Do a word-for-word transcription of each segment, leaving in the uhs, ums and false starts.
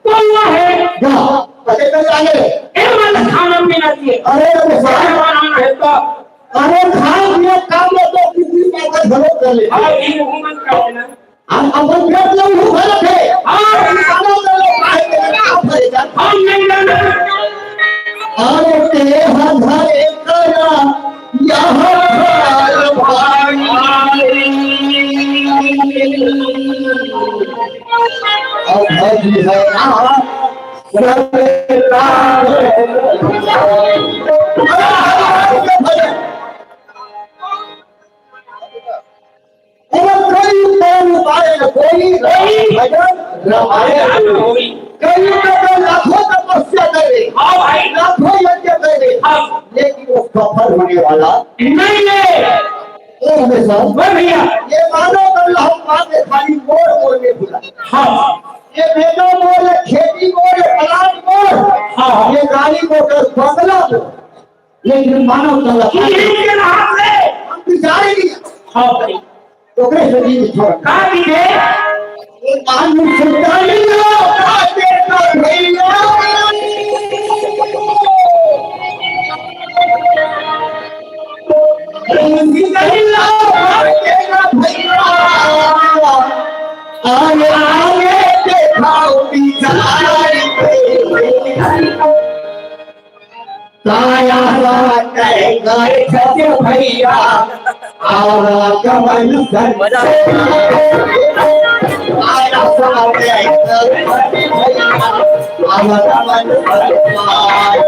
कौआ है। जा, पहले तो जाने। ए, मतलब खाना पीना दिए। अरे, अरे, साहब। खाना है तो। अरे, खाना पीना काम में तो किसी का घर भरो कर ले। हाँ, ये वो मत कर देना। हम अपन पेट में उलू भरत हे। हाँ। हम खाना तो लोग काहे के लिए काम करे जात? हम नहीं जानते। अरे, तेरे हर घर एक कला, यहाँ घर भाई। अब भजी है ना, अगर कलयुग का रूपायण कोई, कोई। भजन रामायण कोई। कलयुग का लाखों तपस्या करे, हाँ भाई। लाखों यज्ञ करे, हाँ। लेकिन वो सफल होने वाला नहीं है। ओ हमेशा, वाह भैया। ये मानव कल्याण मात्र खाली मोर मोर में भुला। हाँ। ये बेटा मोर, ये खेती मोर, ये प्लाट मोर, हाँ। ये गाड़ी मोटर बंगला मोर, लेकिन मानव कल्याण किसी के हाथ से हम बिचारे नहीं। हाँ भाई। ओकरे से जीवित हो। का की दे? ये मानव सुनता नहीं हो, का देता भैया? आगे, आगे देखाओ बिचार के। काया सा तय कर छज भैया, आवागमन संसार। काया सा तय कर छज भैया, आवागमन संसार।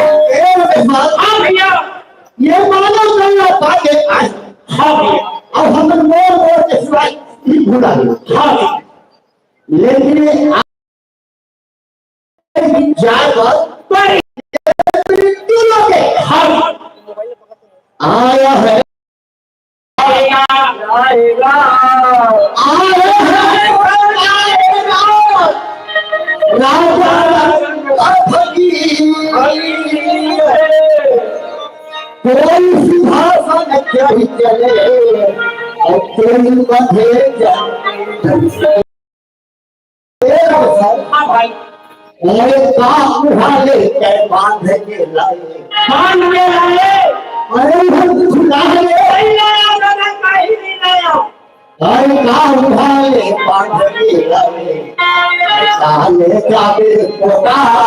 ए, हाँ भैया। ये मानव कल्याण पाके आज। हाँ भैया। अब हमन मोर मोर के सिवाय ही भुला दे। हाँ भैया। लेकिन ये आज जाए पर पर मृत्यु लोग है। हाँ। आया है। आएगा। आया है। आएगा। राजा रंग फकीर। कोई सिंहासन चढ़ चले और कोई बंधे जाए। हाँ भाई। अरे का उठा ले के बांध के लाए। बांध के लाए। अरे हम कुछ ला ले। नहीं लाया दादा, कहीं नहीं लाया। अरे का उठा ले बांध के लाए। काले जाबे कोटा।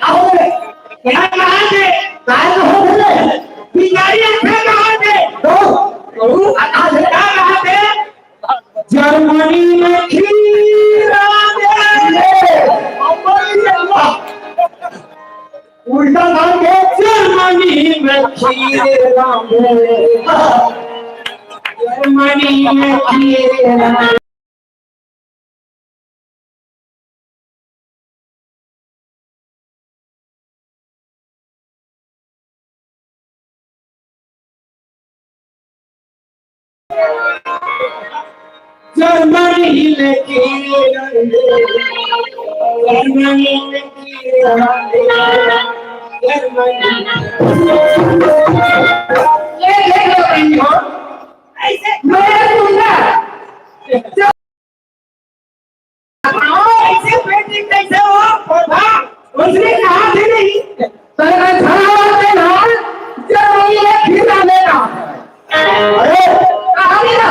का हो रे? का कहाँ से? काय हो रे? भिखारी, आप कहाँ से? तो? का कहाँ से? जर्मनी में खीरा दे। उल्टा काम के जर्मनी में खीरा दे। जर्मनी में खीरा। जर्मनी लेके, जर्मनी लेके, जर्मनी। ये देख लो भाई हो, ऐसे मैं दूंगा। हाँ, ऐसे पेटी कैसे हो? पौधा, उसने कहा भी नहीं। तो मैं खड़ा होते ना, जब वो ये खीरा लेना। अरे, कहा भी ना।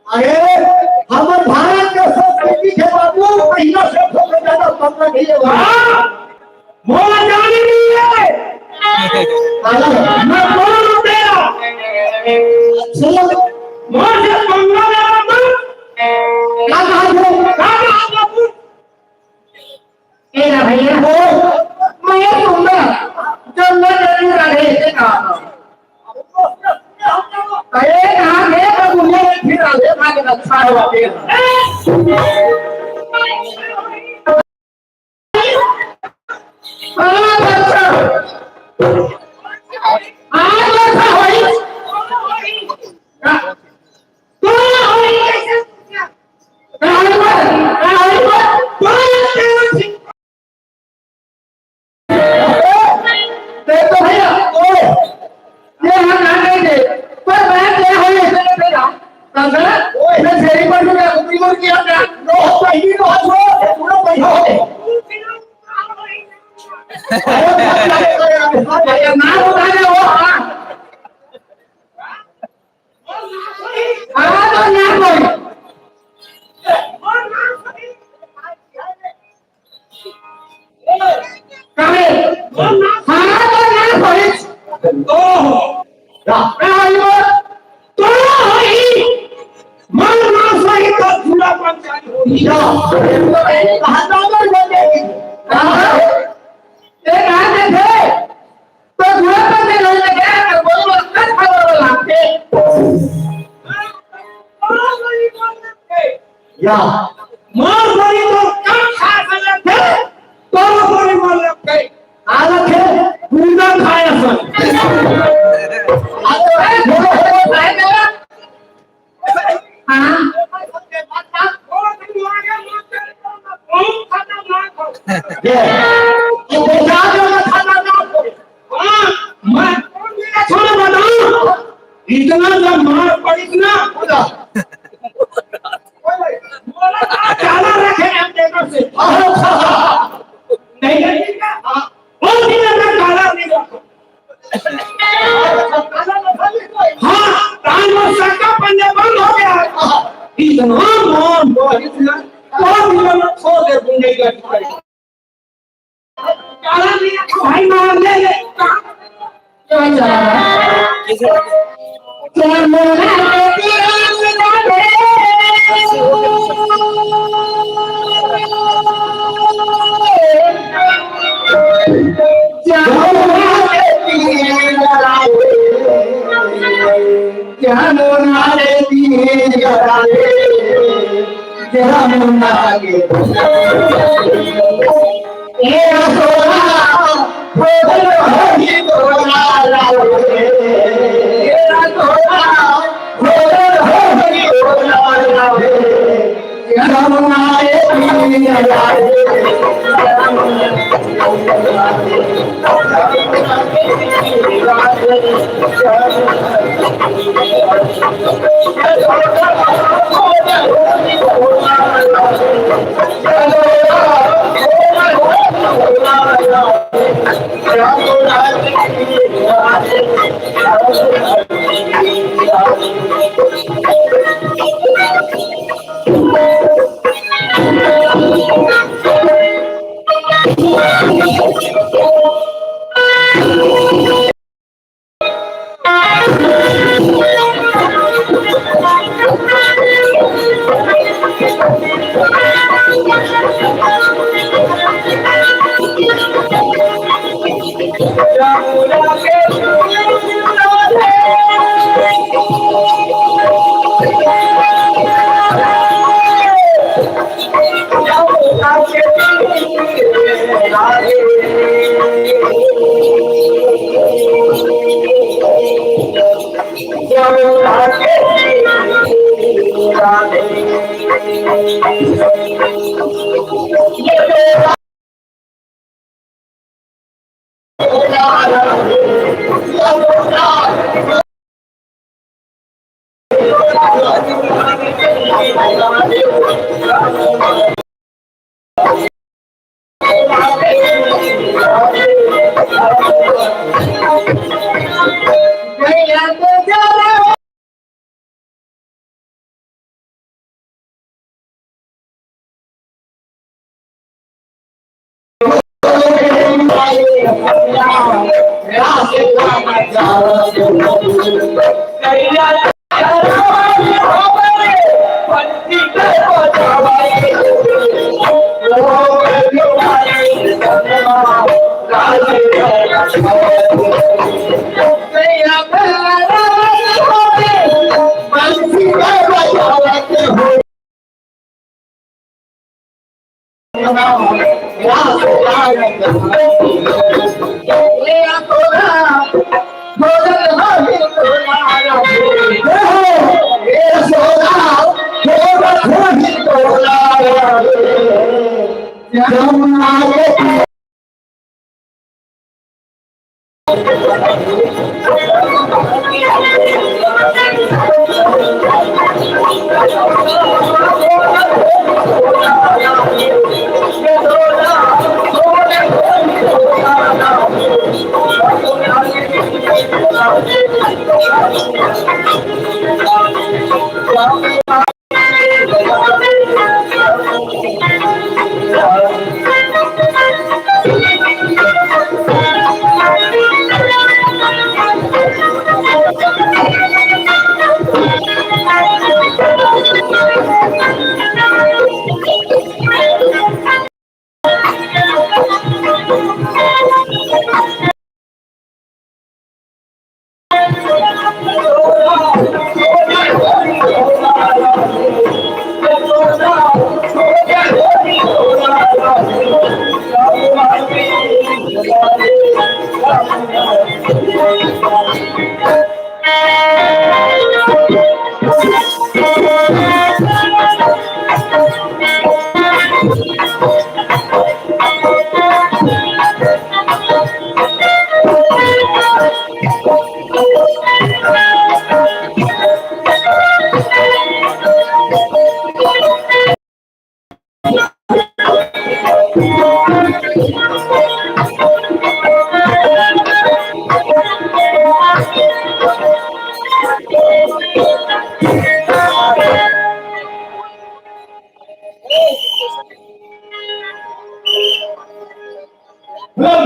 अरे, हमर भारत के संस्कृति के बाबू, महीना से ज्यादा पंद्रह नहीं होगा। हाँ। मोला जाने नहीं है। मैं कौन हूँ तेरा? अच्छा। मोर से पंगा लेवा मत। का कहा तू? का कहा तू? ए ना भैया, ओ, मैं तुम ना, जब मैं जरूर आ गए थे कहा। अरे कहाँ गए तो मुझे फिर आ गए, मैं अच्छा हुआ फिर। देखो भैया, ओए, ये हम ना कहेंगे, पर मैं क्या है, ऐसे नहीं कहेगा। कंगना, ओए, मैं छेड़ी पर भी मैं अपनी मुर्गी अपना, नो, वही तो है, वो, पूरा वही हो गए। अरे, ना उठाने वो, हाँ। हाँ, तो ना कोई। काहे? हाँ, तो ना होई। तो हो। या। ना होई वो। तो होई। मन ना सही तो पूरा पंचायत होई। या। कहा तो बोल दे। कहा? ए, कहा थे? तो जुड़ा तो से नहीं लगे, तो बोलो, अक्कल खबर वाला के। या। मोर बड़ी तो कम खा सकत है, तो बड़ी मोर लगते। आदत है, गुंडा खाया सन। अब तो है, बोलो, बोलो, खाए देगा। हाँ। ये, ये बेचारा जो खतरनाक हो। हाँ, मैं छोड़ बताऊं, इतना जब काला रखे हैं हम देखो से। नहीं, नहीं, नहीं, हाँ। वो भी ना काला नहीं रखो। हाँ, तान वो सट्टा पंजा बंद हो गया। इतना मान, वो इतना, वो भी ना छोड़ दे, तू नहीं कर सकता। भाई मार ले, ले।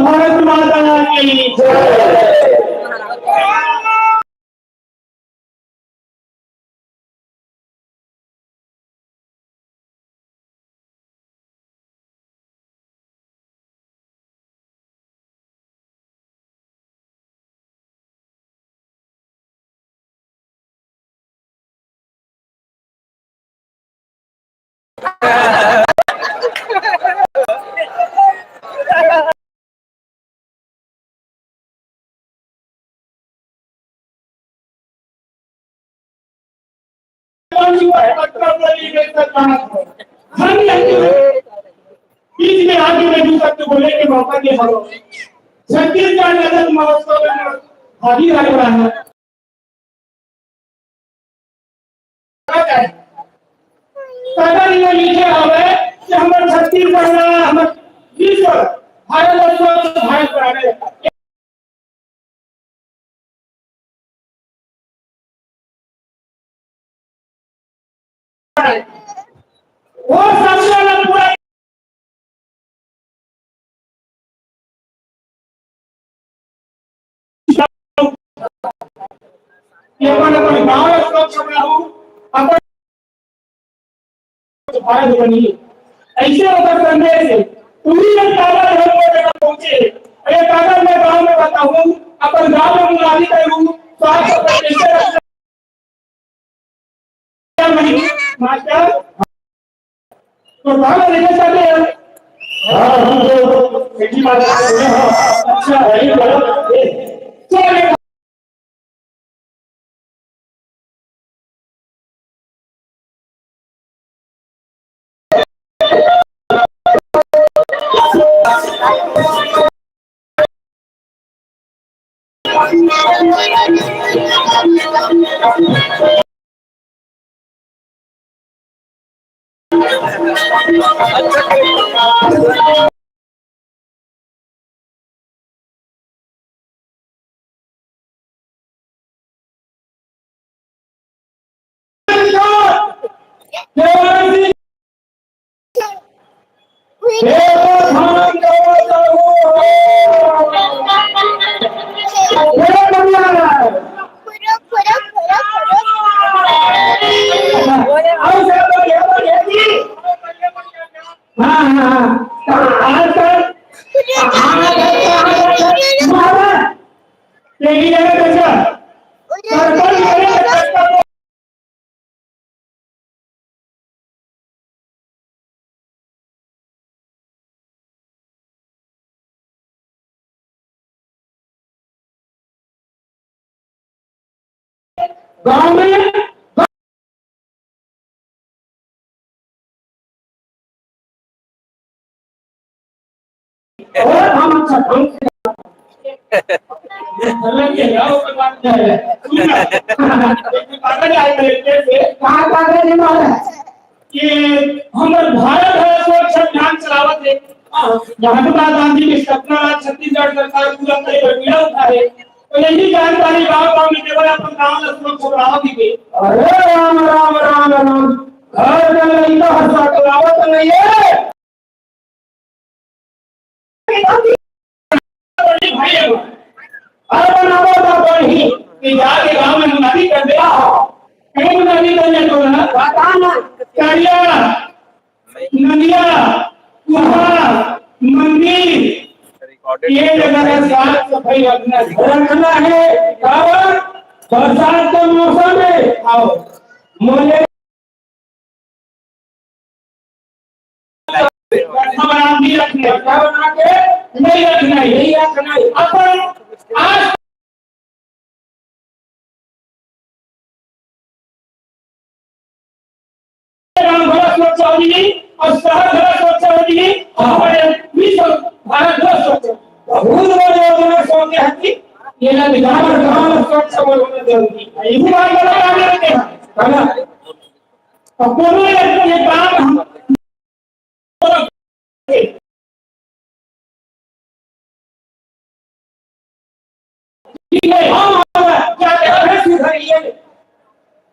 भारत माता की जय। बीच में आके मैं दू शब्द बोले के मौका दे हरो। छत्तीसगढ़ रजत महोत्सव में भागीदार बना है। सदन में लिखे हवे कि हमर छत्तीसगढ़ ला, हमर विश्व भारत स्वच्छ भारत बनाने। वो सबसे अलग पूरा अपन, अपन गांव ला स्वच्छ बनाहू, अपन भारत बनी। ऐसे ओकर संदेश है। पूरी जनता ला हम लोग जगह पहुंचे। अरे कागज मैं गांव में बताऊं, अपन गांव में मुनादी करूं, साफ सफाई कैसे रखना। मास्टर, तो कहाँ लेके चले? हाँ, हम तो एक ही बात कर रहे हैं। अच्छा, वही बोलो। चलो, हाँ, हाँ, हाँ। कहाँ, आज तक, कहाँ तक, कहाँ तक, महाराज, तेरी जगह कैसा? सरपंच करे तो सरपंच। गांव में और हम अच्छा ढंग से अलग के जाओ के बात है। सुन ना। एक कागज आए मेरे से। कहाँ कागज है महाराज? कि हमर भारत ह स्वच्छ अभियान चलावत हे। महात्मा गांधी के सपना ला छत्तीसगढ़ सरकार पूरा करे बर बीड़ा उठाए। तो यही जानकारी गांव गांव में देवल, अपन गांव ला स्वच्छ बनावत हे। अरे राम, राम, राम, राम। घर में लइका ह सकलावत नहीं है। भाई, अब बनावत अपन ही कि जाके गांव में नदी कर दे। कौन नदी कर दे तो ना? पता ना। करिया, नदिया, कुआं, मंदिर, ये जगह का साफ सफाई रखना, रखना है। कारण बरसात के मौसम में आओ, मोले बना के नहीं रखना है। अपन आज गांव घला स्वच्छ हो जी, अउ शहर घला स्वच्छ हो जी, अउ विश्व भारत घला स्वच्छ हो जी। बहुत बड़े योजना सोचे हती, ये ना गांव, गांव स्वच्छ होना जरूरी है। इसी बात को ध्यान में रखे हैं, है ना? अउ कोनो एक, एक काम हम, ये हम जाते हैं सुधरिए।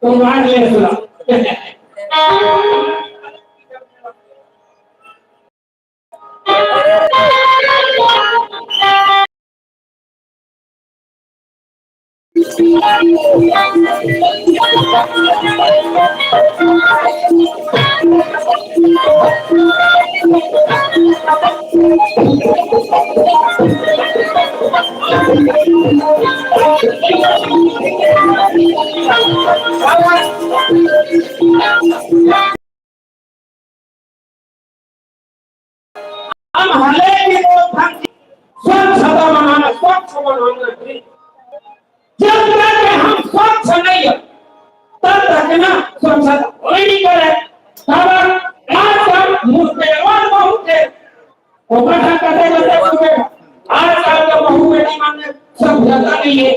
तो मान ले सुना। हम हले भी लोग हम स्वच्छता बनाना, स्वच्छ बनाना है। जब तक हम स्वच्छ नहीं है, तब तक ना स्वच्छता कोई नहीं करे। तब आजकल मुस्लिम बहुत है, ओकर साथ कैसे कैसे बोलेगा? आजकल के बहू बेटी मन में सभ्यता नहीं है,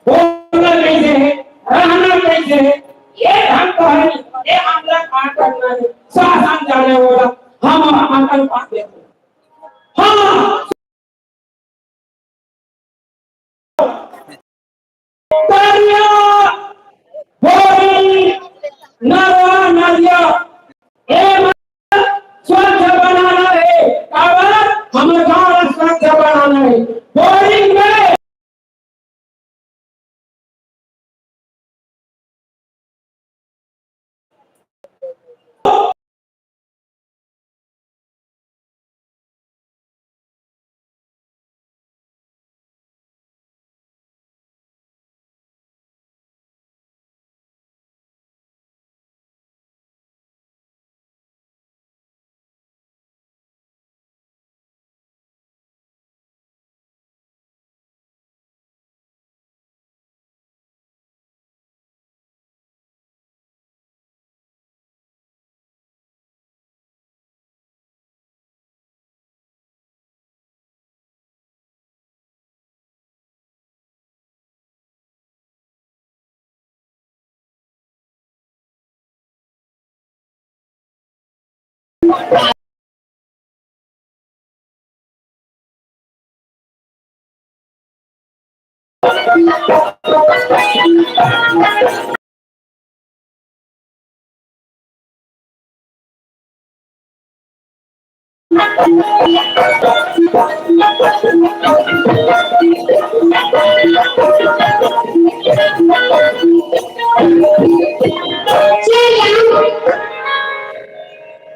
बोलना कैसे है, रहना कैसे है, ये ढंग तो है नहीं, ये हमला कहाँ करना है, शासन जाने वाला, हम अपन पास देखो। हाँ, तारिया, बोरी, नरवा, नरिया, ए स्वच्छ बनाना है, काबर हमर गांव ला स्वच्छ बनाना है। बोरिंग में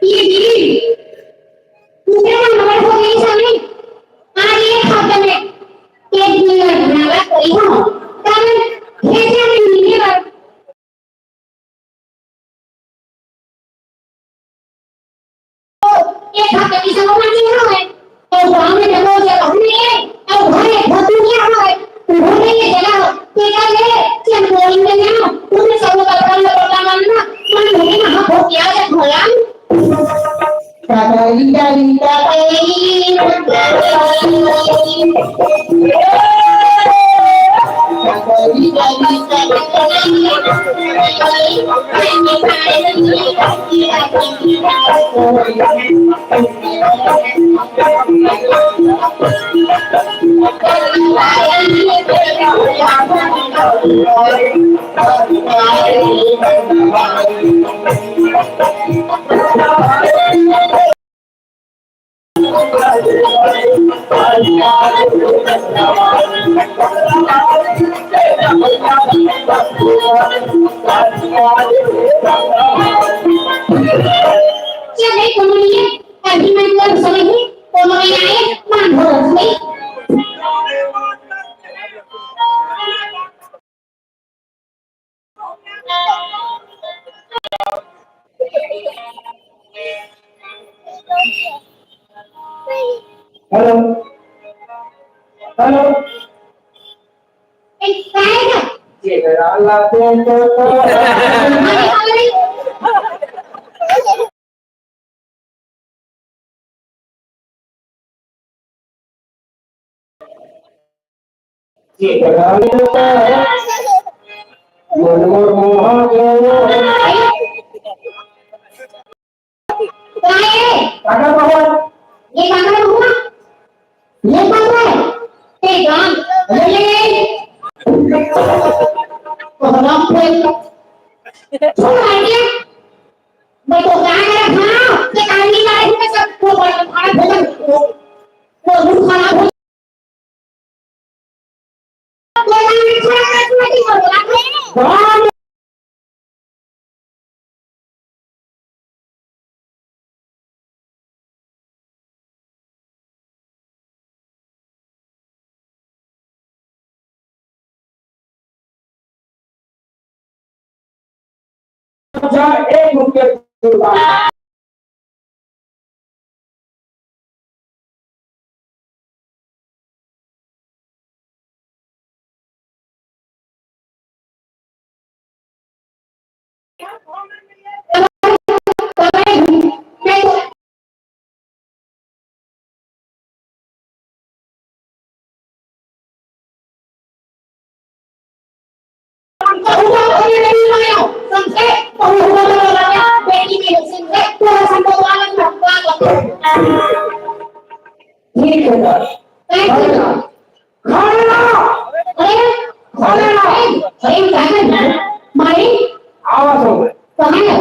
ये दिन, दूसरे का नंबर हो गई सामने। आज एक हफ्ते में एक दिन लड़ना कोई हो, तब भेजा नहीं निकले। एक हफ्ते की सब मांगे हो है, और गांव में जगह हो जाए, हम नहीं है, और घर एक बहुत दुनिया हो है, उन्होंने ये जगह हो, बेटा ले, चल बोल में जाओ, उन्हें सब का बड़ा बड़ा मानना, मन नहीं ना हो क्या है भला। चल, नहीं, कोनो नहीं है। अभी मैं कर सही, कोनो नहीं आए, मान भरोस नहीं। Hello, hello. ए, काय ग? जेकरा ला दे तो, तो। हजार एक रुपये जुर्माना। ठीक है। खाना! अरे, खाना! अरे, अरे, क्या करना है? मारे? आवाज हो गई। कहाँ है?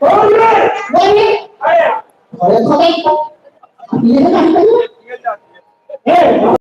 बोल रे! बोल रे! अरे! अरे, खो गई। ये तो काम करिए। ए,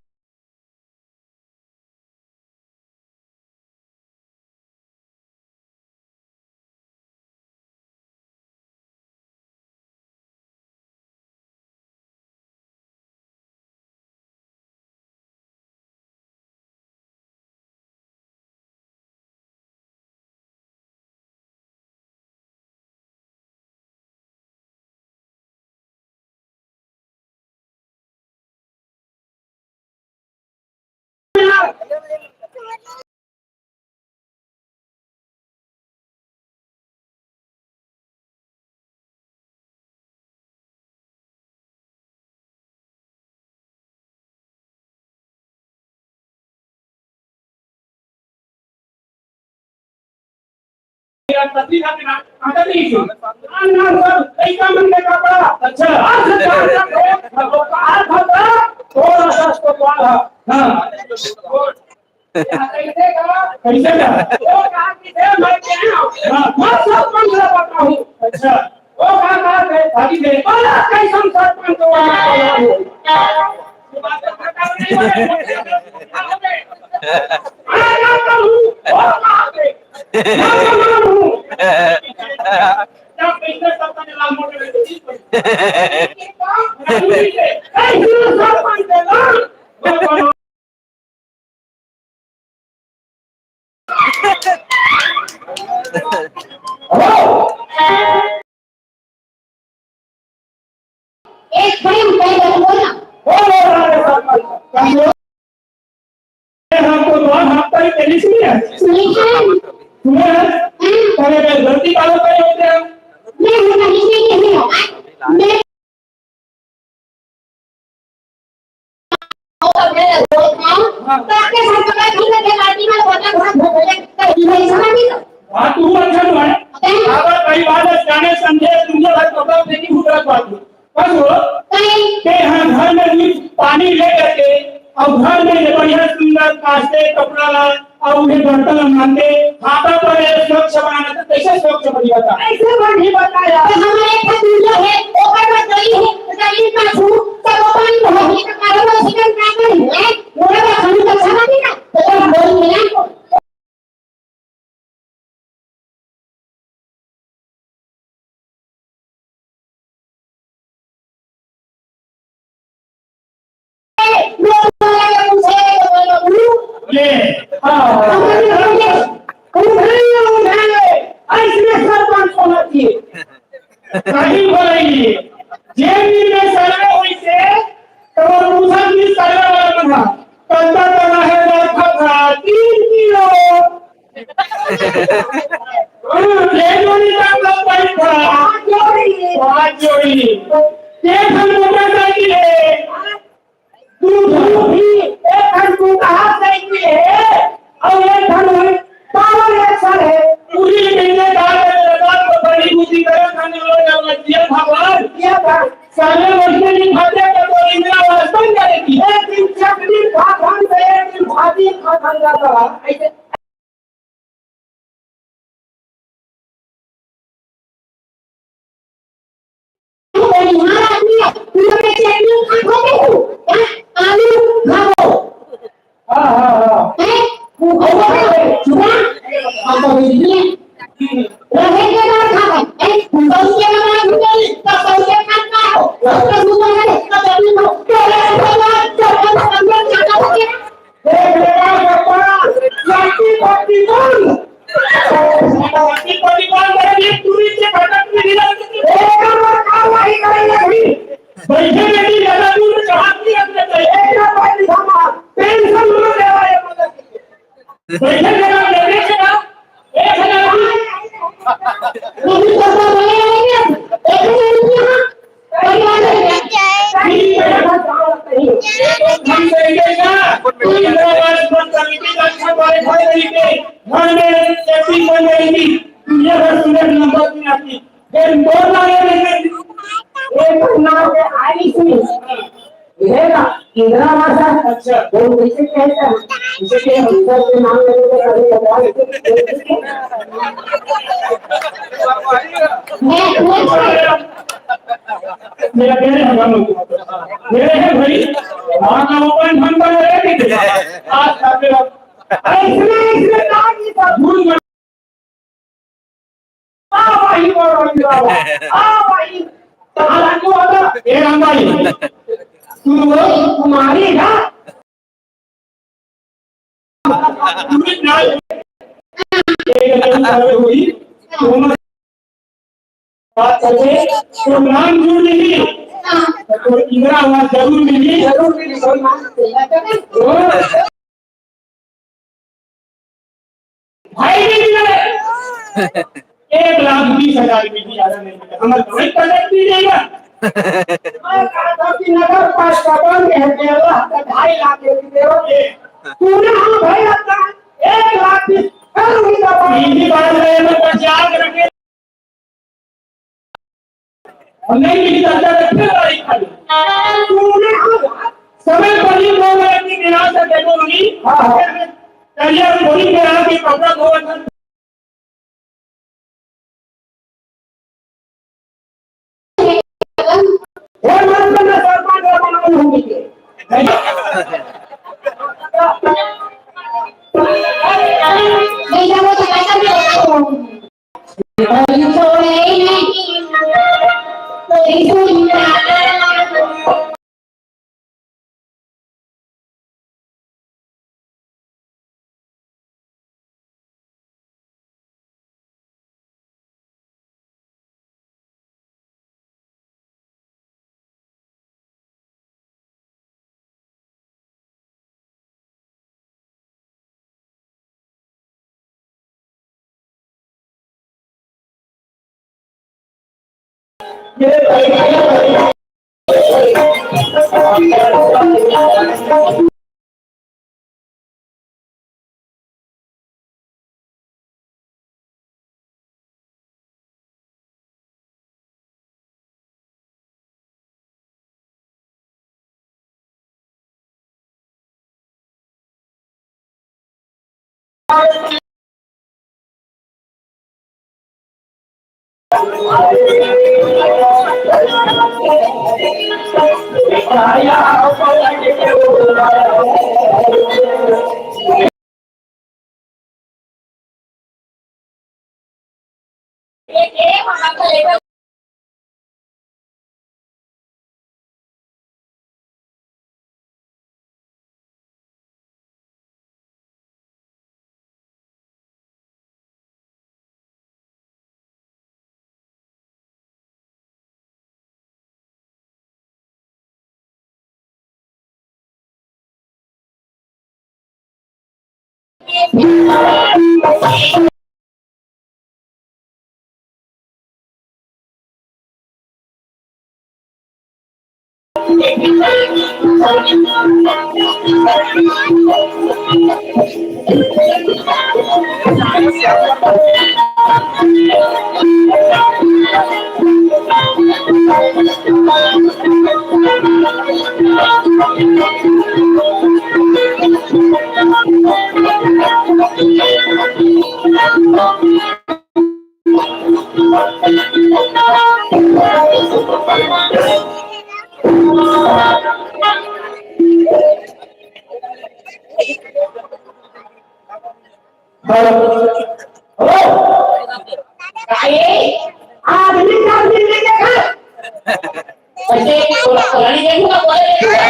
अच्छा। हाँ। कैसे का? कैसे का? वो कहा कि दे मैं क्या? हाँ। मैं सब कुछ बताऊँ। अच्छा। वो कहा, कहा थे, भाभी थे, बोला, कैसन सरपंच हो आप? मैं जानता हूँ, वो कहा थे, मैं जानता हूँ। जब कैसे सरपंच लाल मोटर में चीज पड़ी। कैसे सरपंच थे ना? एक भाई उठाई कर बोला। बोलो, बोलो, बोलो। हमको दो हफ्ता ही टेनिस नहीं है। सुनिए। सुने हैं? हाँ। अरे, मैं गलती का होता ही होता है। मैं हूँ, टेनिस नहीं खेलने का। मैं हाँ, तू अच्छा तो है। अगर परिवार में जाने समझे, तुमने भाई कपड़ा फेंकी, भूख रख बात। बस हो। ते हाँ घर में भी पानी लेकर के, और घर में ये बढ़िया सुंदर कांस्ते कपड़ा ला, और उन्हें बर्तन मांजते, हाथा पर ये स्वच्छ बनाना, तो कैसे स्वच्छ बनी बता? ऐसे बन ही बताया। तो हमारे एक वीडियो है, ओकर पर गली है, गली का छू, सब पानी भर के, तो कारण वो शिकन का कर है, पूरा का खाली तो खाना भी ना, तो हम बोल मिला। ले, हाँ। उठाइए, उठाइए, ऐसने सरपंच होना चाहिए। कहीं बोलेंगे, जेन दिन में सर्वे होइसे, तो वो दूसरा दिन सर्वे वाला बना। कत्ता तना है, बरखा था, तीन किलो। हाँ, ये जोड़ी का तो भाई था। पाँच जोड़ी। पाँच जोड़ी। ये फिर मोटरसाइकिल है। तू, तू भी एक ठन तू कहाँ से है? और एक ठन वही पावर एक्शन है। पूरी बिजली डाल के तेरे बाप को बड़ी बुद्धि करे, खाने वाले का मत दिया भगवान। दिया था। साले वैसे नहीं खाते तो, तो इंदिरा आवास बन जाएगी। एक दिन चटनी खा खान से, एक दिन भाजी खा खान जाता है। ऐसे बनिहार आदमी है, तू लोग के चटनी खा खा के तू, हैं? आलू खाओ। हाँ, हाँ, हाँ। हैं? तू खाओ, चुरा। हम तो नहीं दिए। रहे के बार खा, हैं? तू तो उसके बाद नहीं, तो उसके बाद खाओ। उसका सुंदर है, तो चटनी खाओ। तेरे अंदर अंदर ज्यादा हो गया। ए बेटा, बेटा, लाठी पट्टी बंद। लाठी पट्टी बंद कर, ये तू पैसा जमा करने से ना, एक हजार रुपये। मुझे पता नहीं है, एक हजार रुपये, हाँ। परिवार है। ठीक है। हम कहेंगे ना, कोई बदमाश मत करने की, अच्छा वाले घर नहीं के, घर में सेटिंग बन जाएगी, दुनिया भर सुने नंबर नहीं आती। फिर बोल रहा है, लेकिन एक महीना के आई सी। ये ना, इंदिरा आवास है। अच्छा। वो कैसे कहता है? इसे के हम सब के नाम लेने के कभी बताओ। मैं, मैं मेरा कहने का मतलब, मेरे है भाई, वहाँ का ओपन हम कर रहे थे। आज का मेरा, अरे इसमें, इसमें काम नहीं था, भूल मत। आ भाई, वो भाई, वो भाई। आ भाई, कहाँ लागू होता? ए राम भाई, तू वो तुम्हारी ना। तू ना, एक जन सारे हुई, तुम बात करके, तो नाम जरूर नहीं, तो इंदिरा आवास जरूर मिली। जरूर मिली, कोई बात नहीं। तो भाई भी मिले। एक लाख बीस हजार भी ज्यादा नहीं मिले। हमारे तो एक पलट भी नहीं है। मैं कहा था कि नगर पास का बंद है, डेढ़ लाख का ढाई लाख के भी देवोगे। तूने हम भाई लगता है, एक लाख बीस, कल उनका पास। हिंदी बात में मैं प्रचार करके और नहीं मिली तो अंदर रखे गाड़ी खाली। समय पर ही दो मिनट की गिलास से देखो नहीं। हाँ, हाँ। करियर थोड़ी मेरा के कपड़ा धोवन। हे मत करना, सरपंच का बनाना होगी के। नहीं, नहीं, नहीं। हेलो। हेलो। भाई, आदमी का आदमी नहीं देखा? वैसे थोड़ा पुरानी देखूंगा, बोले देखूंगा।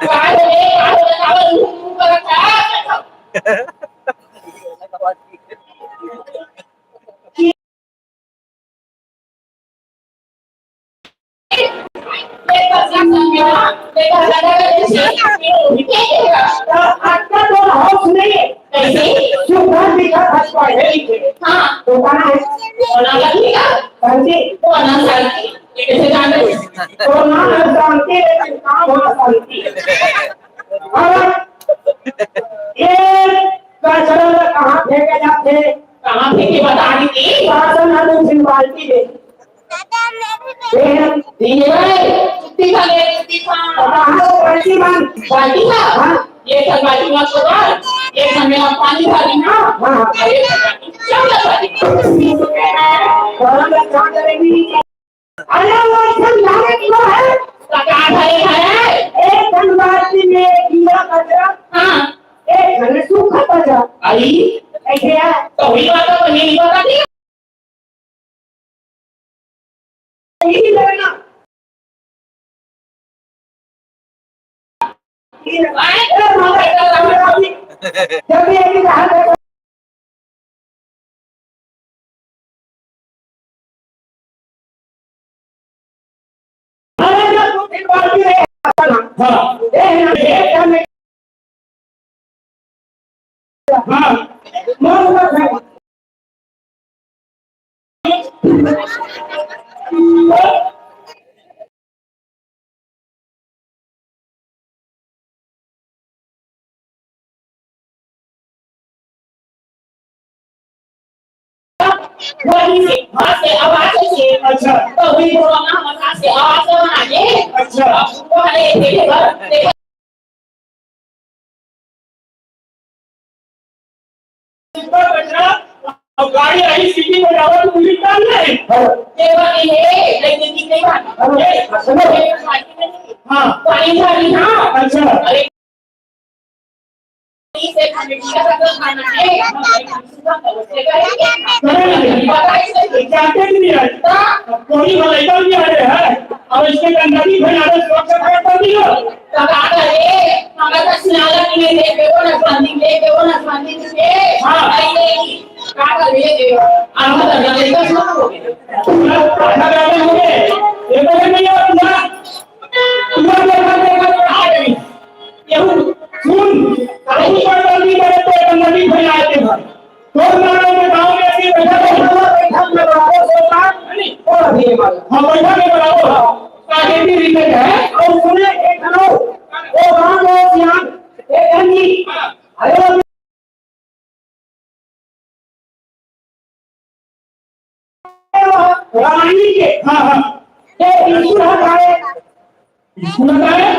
बाहर हो गए, बाहर हो गए, बाहर हो गए, बाहर हो गए। देखा, देखा, देखा, देखा। तो आपका तो हाउस नहीं है। कैसे? सुबह लिखा था, पढ़े लिखे। हाँ। तो कहाँ है? तो नाम लिखा। शांति। तो नाम शांति। ये कैसे जान रहे? तो नाम है शांति, लेकिन काम हो शांति। और ये कचरा ला कहाँ फेंके जाथे? कहाँ फेंके बता दीदी? बासन ह दू तीन बाल्टी दे। ए, दीदी भाई, जुत्ती खा ले, जुत्ती खा। कहाँ हो बाल्टी मन? बाल्टी खा? हाँ। ये सब बाल्टी मत छोड़ा। ये सब मेरा पानी भर देना। हाँ, हाँ। अरे, चल, चल, चल। गरम में क्या करेगी? अरे वो सब लाने की वो है। सरकार भरे है। एक धनबाद में गीला कचरा, हाँ। एक धन सूखा कचरा। आई। ऐसे है। तो वही बात है, वही बात है। यही करना। वही से, वहाँ से आवाज से। अच्छा। तो वही बोला ना, वहाँ से आवाज आना ये। अच्छा। वो है, देखे बस, देखे। इतना कचरा, अब गाड़ी आई सिटी में जावा तो पुलिस डाल रहे हैं। देवा नहीं है, लेकिन कितने बार? ये, सुनो। हाँ। पानी भरी, हाँ। अच्छा। अरे, इसे खाने की जगह तो खाना है। जानते भी नहीं आज। कोई मलाइका भी आ रहे हैं। अब इसमें गंदगी फैला रहे, स्वच्छ भारत कर दियो। तो का करे? हमें तो सियाला की नहीं देखे, वो ना खानी देखे, वो ना खानी देखे। हाँ। नहीं देगी। का करे ये देवा? हम तो गंदगी का सुना हो गया। आधा घंटा हो गए। ये तो नहीं हो, पूरा, पूरा देखा, देखा, आ गई। केहू सुन, केहू पर गलती करे तो एक नदी फैलाए के भाई। तोर मारो में गाँव में ऐसी बैठा, बैठा, बैठा, बैठा, सोता, और अभी ये मारो। हाँ, बैठा के बनाओ। ताकि भी रिलेट है। और सुने एक करो, वो गाँव में सियान, एक घंटी। अरे, रामायणी के, हाँ, हाँ। ये ईश्वर हमारे स्कूल का है?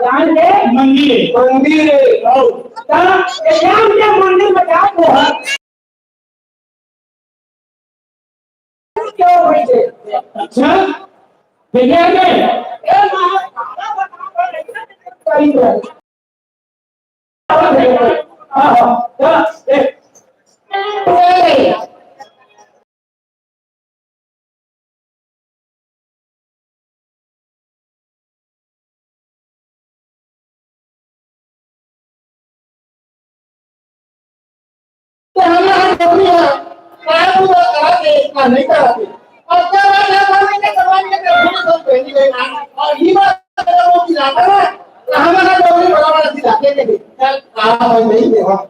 राम के मंदिर है। मंदिर है। हाँ। ता ये राम के मंदिर में जात हो, हाँ। क्यों बैठे? अच्छा, देखिए आपने? ए, महाराज, तो हमला हम डोकरी है, काय पूजा करा के, का नहीं करा के। और क्या बात है, बात है, समाज के प्रभु ने सब पहली गई ना, और ये बात अगर वो खिलाता ना, तो हमारा डोकरी बड़ा बड़ा खिलाते थे। चल, आ भाई, नहीं दे, हाँ।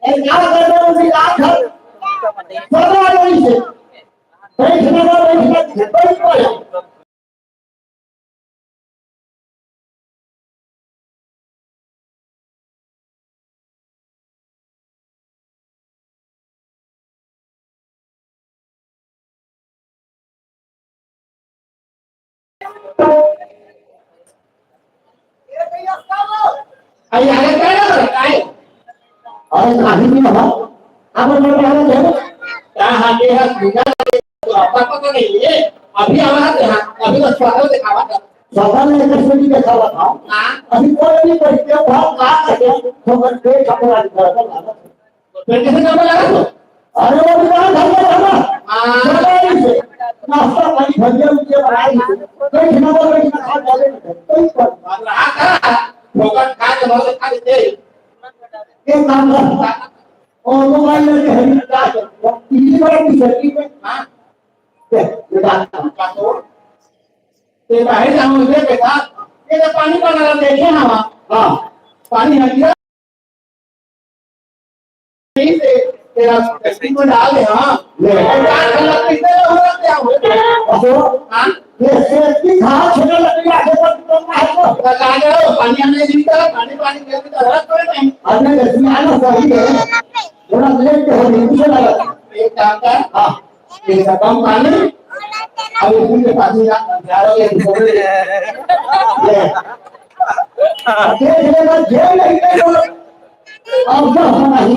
ए, क्या कर रहे हो? मुझे रात भर पता नहीं से। बैठने का, बैठने का, बैठ पड़ा। अरे, अरे, काय ना बरं, काय? अरे, काही नाही बाबा. आपण बरं आलं जेवण. त्या हाती हा निघाला, तो आता पता नाही. अभी आवाज हा, अभी बस स्वतःला दिखावा था. स्वतःला एकच वेळी दिखावा था. हाँ. अभी कोई नहीं परिचय भाव का करते, तो बस देख अपना दिखावा था. फिर कैसे करने लगा तू? अरे वो भी कहाँ धंधा था ना? हाँ। सफाई से। नाश्ता पानी भैया उनके बनाए थे। कोई खाना वाला नहीं खा डाले थे। कोई पर। और रहा था, फोकट खा के बहुत खा लेते। एक काम कर। और मोबाइल लेके हरी क्या कर? इतनी बड़ी की सब्जी में, हाँ। ये, ये बात का तो, ये बाहर जाऊँ, ये देखा, ये तो पानी पड़ा रहा, देखे ना वहाँ। हाँ। पानी हट गया। यहीं से तेरा तस्वीर में डाल दे, हाँ। ले। और चार गलत कितने लोग हो रहे हैं, क्या हो रहे हैं? असो, हाँ? ये सेफ्टी था, छोटा लकड़ी आगे पर तुम ना हटो। बता दे, पानी हमने जीता, पानी, पानी करके तो हरकत कोई नहीं। हमने गलती आना सही है। थोड़ा लेट के हो गई, मुझे लगा। एक काम कर। हाँ। ये सब कम पानी, अब इसमें पानी ना, ग्यारह के ऊपर ले। ले। अब देख लेना, जेल नहीं गए तो अब क्या होना ही?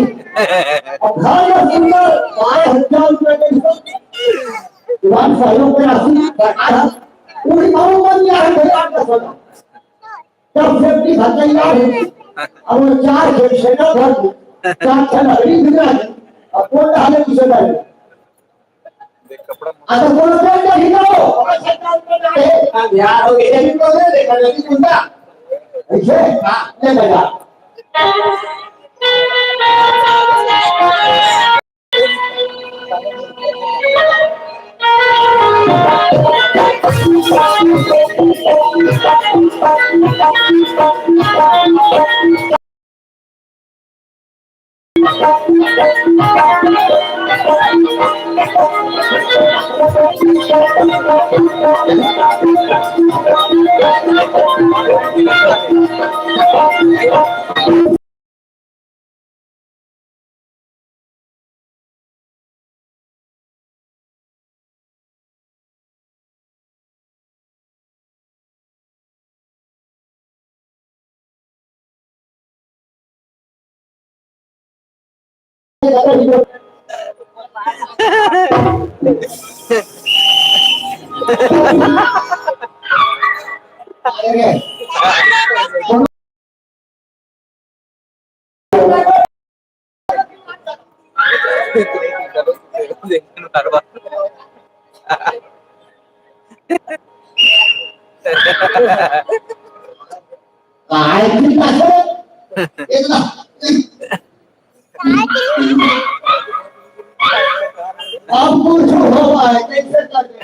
अब घर में सुंदर बारह हजार रुपए के दीवान सहयोग में राशि सरकार है। पूरी मालूम बन गया है भैया आपका सदा। जब सेफ्टी घर तैयार है, अब वो चार खेल सेना भर, चार छह लकड़ी भी ना है, अब कौन डाले पीछे डाले? अच्छा, कौन सा क्या ही करो? यार, हो गया, ये भी तो दे दे, कर लेती सुनता। ऐसे? हाँ। ले भैया। काय की कसरत? एकदम। अब कुछ हो पाए, कैसे कर दे?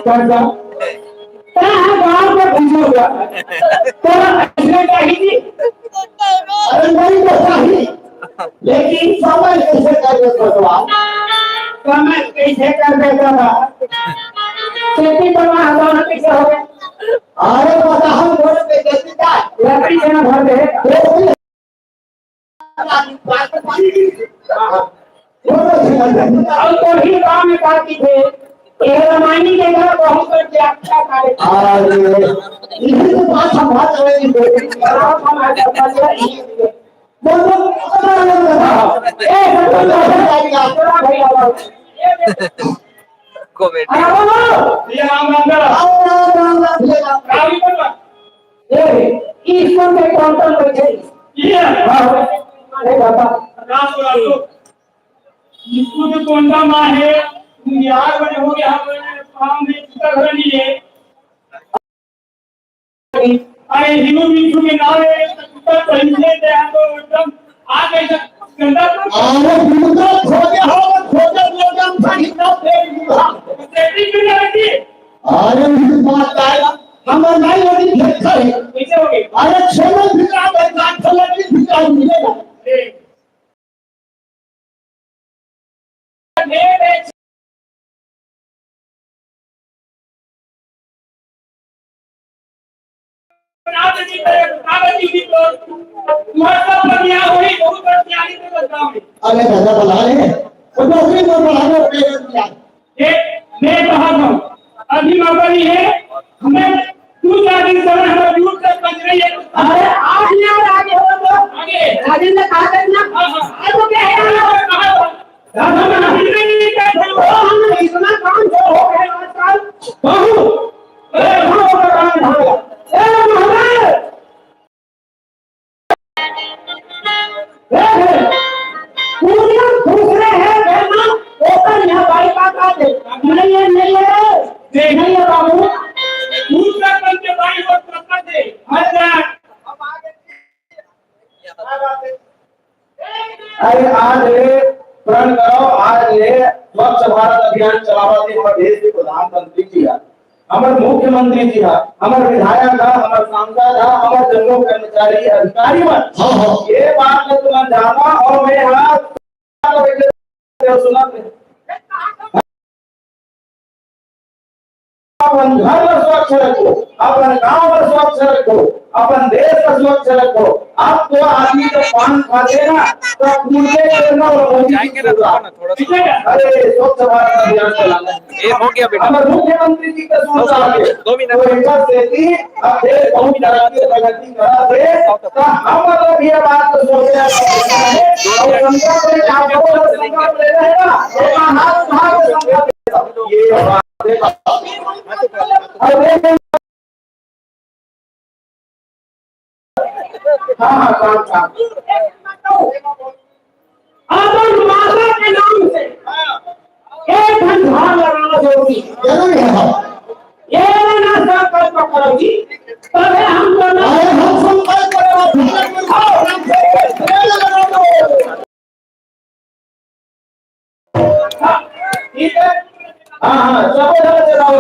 कौन सा? कहाँ गाँव में घुसा हुआ है? तो ऐसे चाहिए। अरे नहीं तो चाहिए। लेकिन समय कैसे कर दे भगवान? समय कैसे कर दे भगवान? खेती करवा हटाना कैसे हो गया? अरे बताओ, बोल के जल्दी जा। लकड़ी से ना भर दे। वो भी अब तो ही काम में का की थे, ये रामायणी के घर बहुत बड़ व्याख्या करे। अरे, इसी तो बात हम बात कर रहे हैं। आप हमारे साथ बात कर रहे हैं। बोलो, बोलो, बोलो, बोलो। ए, सब बोलो, बोलो, बोलो, बोलो, भैया, बोलो। कॉमेडी। अरे, बोलो। ये राम राम का। राम, राम, राम, राम, भैया, राम। राम ही बोलो। ए, इसको मैं कौन सा बैठे? ये। हाँ, अरे बाबा। राम, राम, राम। इसको जो कौन सा माँ है, तुम यार बने हो गया, हम काम में कितना घर नहीं है। अरे हिंदू मिट्ठू के नाम है, तो कितना सही से दे, हम तो एकदम आ गए सब गंदा तो अरे हिंदू खोजे हो, खोजे तो एकदम सही ना दे दिया। सेटिंग भी नहीं रहती। अरे हिंदू बात आएगा, हमारे भाई लोग भी भेज करे। कैसे हो गए? अरे छह लोग भी आ गए, आठ लोग भी आ गए। अरे दादा, बना ले। वो नौकरी में बढ़ा दो, ये, मैं कहा था, अभी मौका नहीं है, हमें दो चार दिन समय हमारे यूथ तक बच रही है। अरे, आज नहीं आ रहा, आगे हो तो। आगे। राजेंद्र कहा था ना? हाँ, हाँ। आज वो क्या है? हाँ, हाँ। राधा में नहीं बैठे हो, हम इतना काम जो हो गया आजकल, बहुत। अरे, हाँ, वो काम हो गया। ए, महाराज! अरे आज ले प्रण करो, आज ले स्वच्छ भारत अभियान चलावत हे हमर देश के प्रधानमंत्री जी हा, हमर मुख्यमंत्री जी हा, हमर विधायक हा, हमर सांसद हा, हमर जम्मो कर्मचारी अधिकारी मन। हाँ, हाँ। ये बात ला तुमन जानो अउ मैं हा सुनत अपन घर ला स्वच्छ रखो, अपन गांव ला स्वच्छ रखो, अपन देश ला स्वच्छ रखो। अब तो आदमी जब पान खाथे ना, तो कूड़े करना और मोदी की सुविधा। ठीक है? अरे, स्वच्छ भारत अभियान चलाना है। ये हो गया बेटा। हमर मुख्यमंत्री जी का सुविधा है। दो मिनट। तो इनका सेती अब देश बहुत तरक्की, प्रगति करा दे, तो हम लोग ये बात को सोचे हैं और संकल्प लेना है ना, तो हाथ उठा के संकल्प लेना। ये बात है। और ये हाँ, हाँ, काम, काम। अपन माता के नाम से एक ठन झाड़ लगाना जरूरी है। जरूरी है, हाँ। ये ना संकल्प करो जी, तबे हम दोनों अरे, हम संकल्प करो, हाँ, ठीक है। हाँ, हाँ, सबो झन चलाओ,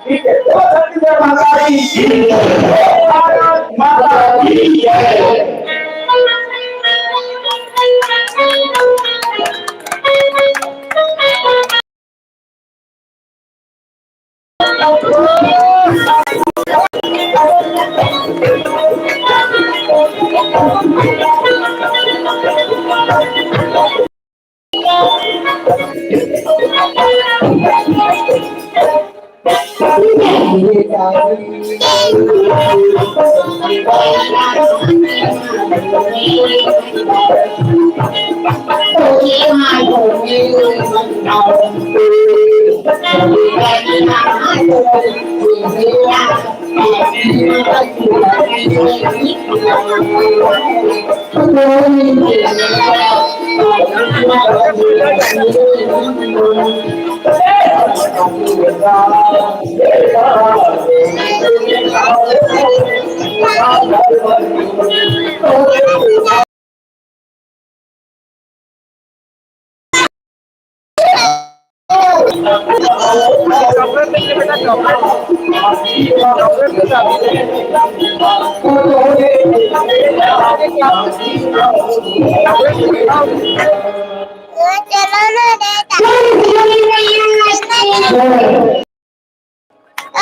ठीक है। बोलो छत्तीसगढ़ माता की जय। भारत माता की जय।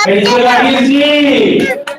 कैसे राजेश जी?